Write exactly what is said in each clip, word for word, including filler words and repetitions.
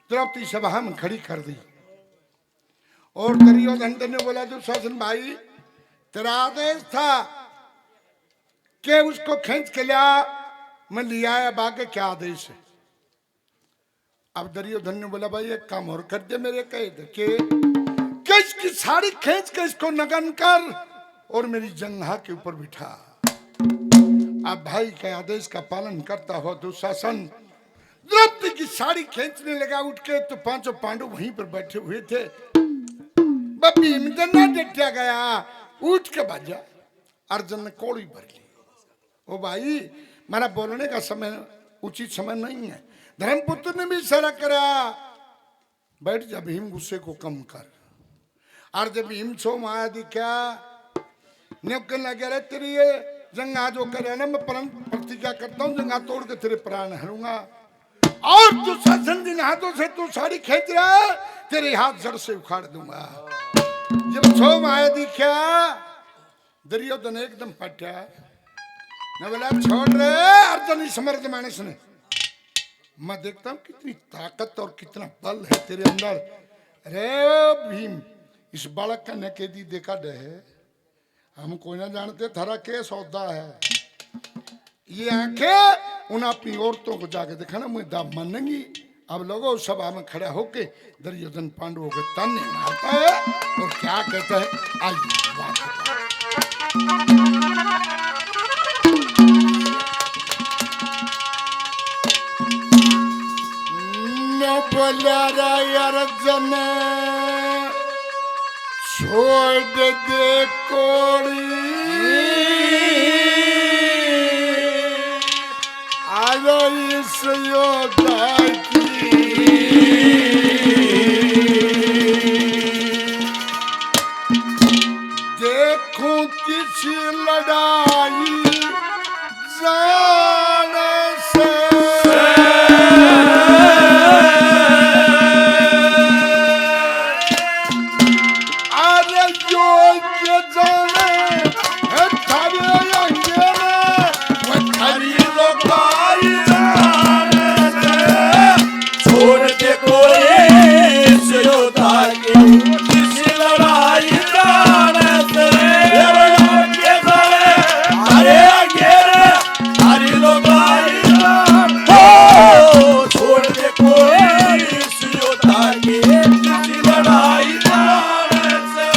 द्रौपदी सभा में खड़ी कर दी। और दुर्योधन ने बोला, दुशासन भाई, तेरा आदेश था कि उसको खींच के ला, मैं लिया, अब आगे क्या आदेश है? अब दुर्योधन ने बोला, भाई, एक काम और कर दे मेरे कहे दे के, कि इसकी साड़ी खींच के इसको नग्न कर और मेरी जंघा के ऊपर बिठा। अब भाई के आदेश का पालन करता हुआ दुशासन द्रौपदी की साड़ी खींचने लगा उठ के, तो पांचों पांडव वहीं पर बैठे हुए थे। बस भीम जन्ना डटिया गया, उठ के भाजा। अर्जुन ने कोड़ी भर ली। ओ भाई, मेरा बोलने का समय, उचित समय नहीं है। धर्मपुत्र ने भी इशारा करा, बैठ जा भीम, गुस्से को कम कर। और जब भीम छो माया दिखा, न्यू कहने लगे, अरे तेरी ये जंघा जो करे ना, मैं प्रण प्रतिज्ञा करता हूँ, जंघा तोड़ के तेरे प्राण हरूंगा। और दुशासन, जिन हाथों से तू साड़ी खींच रहा है, तेरे हाथ जड़ से उखाड़ दूंगा। जब छो माया दिखा, दुर्योधन एकदम फटा। मैं बोला, छोड़ रे अर्जुन, इस मर्द मानस ने। मैं देखता हूँ कितनी ताकत और कितना बल है तेरे अंदर। अरे भीम, इस बालक का नकेदी देखा डे है, हम कोई ना जानते थारा के सौदा है। ये आंखें उन अपनी औरतों को जाके दिखाना, मुझे दाब मानेंगी। अब लोगों, सभा में खड़ा होके दुर्योधन पांडवों के ताने मारता है और क्या कहता है, आइए बात करते हैं। न बोला रा अर्जुन, छोड़ दे कोड़ी, आलो इस योद्धा की। देखूं किसी लड़ाई जान से। अरे योग्य जाने है थारे अंगे में, वो थारी लुगाई जान से। छोड़ दे कोई इस योद्धा की, किसी लड़ाई जान से। ये लड़के सारे, अरे अंगे रे, थारी लुगाई जान। ओ, छोड़ दे कोई इस योद्धा की, किसी लड़ाई जान से।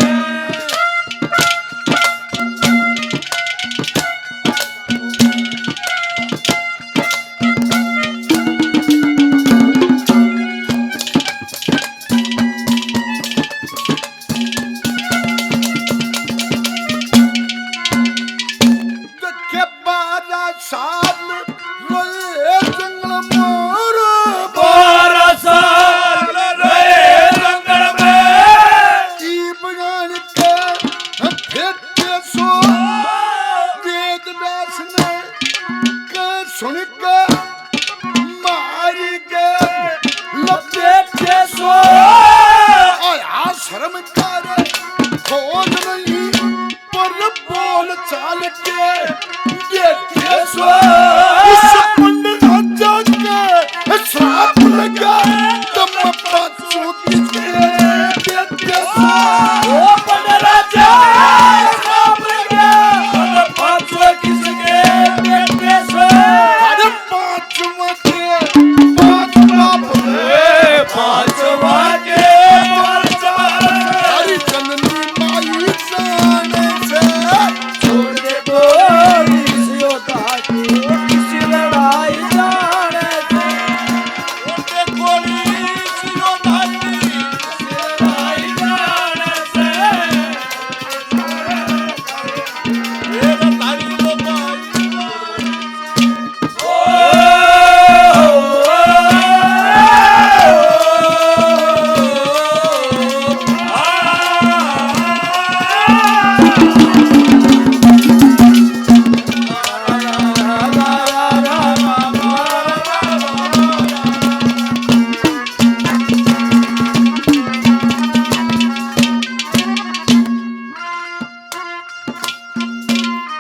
देखे बारह साल रहे जंगल में, बारह साल रहे जंगल में। ई बगान के फेंके सो वेद व्यास ने कह सुन के मारी के लपेटे सो। आया शर्म कर, खोज नहीं पर बोल चाल के देखे सो। उस पंड राजा के श्राप लगा, तम पाछो किसके देखे सो। ओ पंड राजा, श्राप लगा, तम पाछो किसके देखे सो। अरे पांचवा के पांच बाप रे, पांचवा के पांच बाप। हरी चंदनी माई जाने से छोड़ दे कोई इस योद्धा की, किसी लड़ाई जाने से। छोड़ दे कोई इस योद्धा की, किसी लड़ाई जाने से।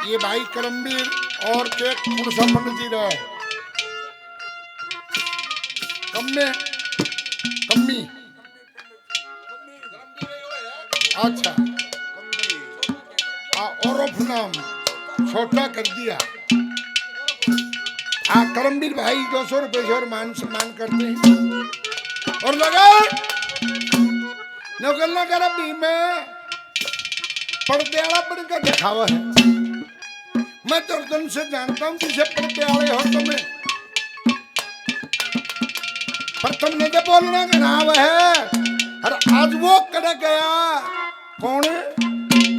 ये भाई करमवीर और के कुण सा पंडित जी रहे कम में। कमी। अच्छा। आ, और उर्फ नाम छोटा कर दिया। आ, करमवीर भाई दो सौ रुपए से और मान सम्मान करते हैं। और लगा नौकरना कर भी मैं पर्दे वाला बन के दिखावा है। मैं तो तुमसे जानता हूँ किसे पर्दे वाले हो तुम्हें, पर तुमने तो बोलना गनाव है। और आज वो कड़ गया कौन?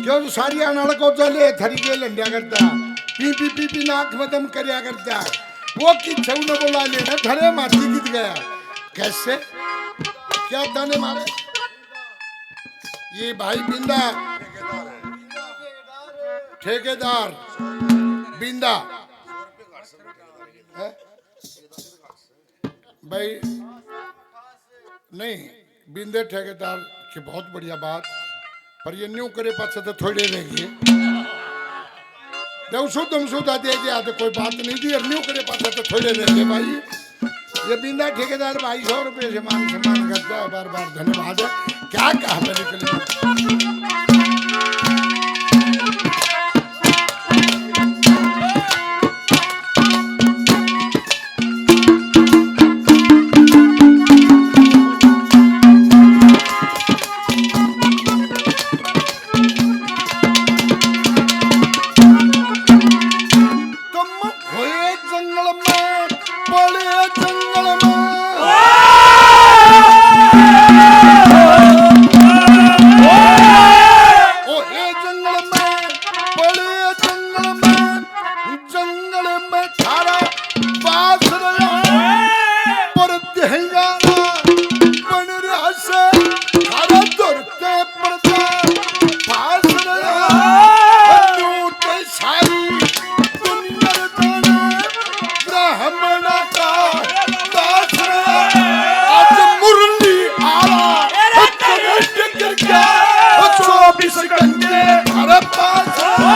क्यों सारी अनाड़ को चले थरी के लंडिया करता, पी पी पी पी नाक में दम करया करता। वो किच्छे ने बोला लेना थरे माटी गिर गया। कैसे? क्या ताने मारे? ये भाई बिंदा ठेकेदार बिंदा है? भाई नहीं, बिंदे ठेकेदार की बहुत बढ़िया बात, पर ये न्यू करे पाछे तो थोड़े रह गए। दे शुद्ध हम शुद्ध दे गया तो कोई बात नहीं थी, और न्यू करे पाछे तो थोड़े रह गए भाई। ये बिंदा ठेकेदार भाई सौ रुपये से मान सम्मान करता है, बार बार धन्यवाद है। क्या कहा मैंने कल? तुम होए जंगल में, पड़े जंगल में। ओ हे जंगल में, पड़े जंगल में, जंगल में थारा बास रहा, पर देहंगाना बन रहा से थारा धरते पर्दा पास रहा। न्यू ते सारी दुनिया रे जाने ब्राह्मणा का दास रहा। आज मुरली आला कनेक्ट कर गया, चौबीस घंटे थारे पास रहा।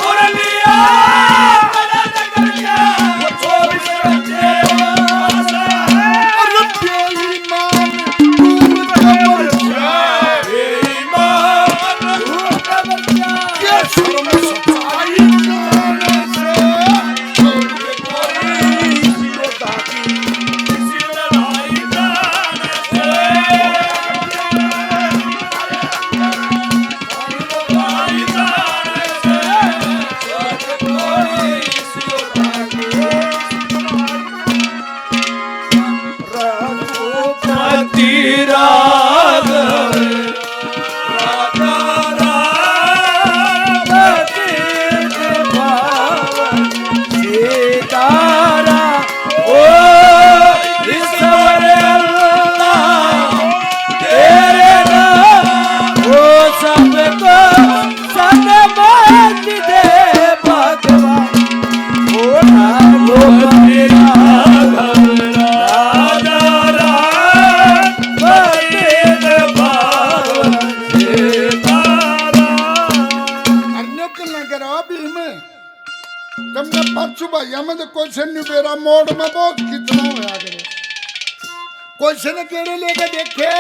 मुरली आला कनेक्ट कर गया, चौबीस घंटे पास रहा। अरे बेईमान, तू कबर जा। बेईमान, तू कबर जा। ये शर्म सच्चाई जाने से छोड़ के कोई किसी को ताकी, किसी को लड़ाई जाने से। रघुपति राघव राधा राम कृष्ण पावन सीताराम। ओ ईश्वर अल्लाह तेरे नाम, ओ सबको सन्मार्ग दे भगवान। ओ राघव राघव राधा राम कृष्ण पावन सीताराम। अरे न्यू के ना करो भीम। तमने पाछू भाइया में तो कोई से नहीं बेरा मोड़ में बहुत कितना होया करे। कोई से ने केड़े लेके देखे।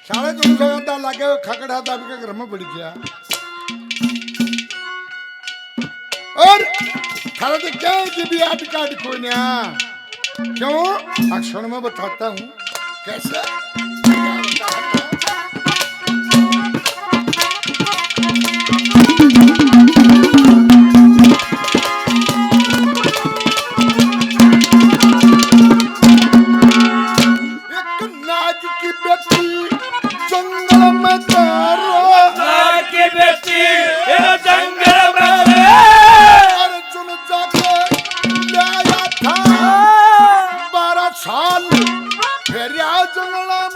साढ़े तीन सौ का लागे हुए खकड़ा दब के घर में पड़ गया। और थारा तो क्या है कि भी आट काट कोई ना। क्यों? अक्षण में बताता हूँ। कैसे? एक नाग की बेटी जंगल में तारो। नाग की बेटी, ये जंगल में तारो। अर्जुन जाके लाया था बारह साल, फेरिया जंगल